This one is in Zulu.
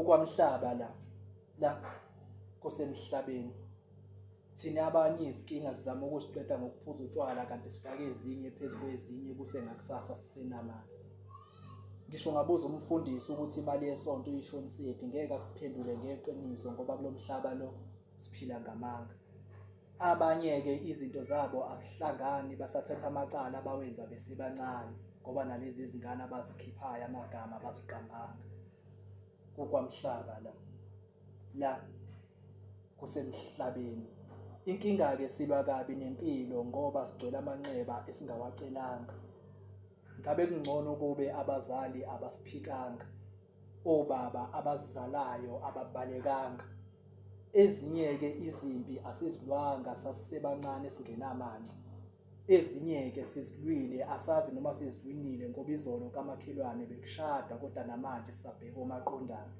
Kukwamhlaba la, la kusemhlabeni. Thina abanye izinkinga sizama ukuziqeda ngokuphuza utshwala kanti sifake ezinye phezu kwezinye kuse ngakusasa sisenamali. Ngisho ungabuza umfundisi ukuthi imali yesonto uyishonisephi ngeke akuphendule ngeqiniso ngoba kulo mhlaba lo siphila ngamanga. Abanye-ke izinto zabo azihlangani basathatha amacala abawenza besebancane ngoba nalezi zingane abazikhiphayo amagama abaziqambanga. Kukwamhlaba la, la kusemhlabeni. Inkinga-ke silwa kabi nempilo ngoba sigcwele amanxeba esingawacelanga. Ngabe kungcono ukube abazali abasiphikanga, obaba abasizalayo ababalekanga. Ezinye-ke izimpi asizilwanga sasisebancane singenamandla. Ezinye-ke sizilwile asazi noma siziwinile ngoba izolo kamakhelwane bekushadwa kodwa namanje sisabheka omaqondana.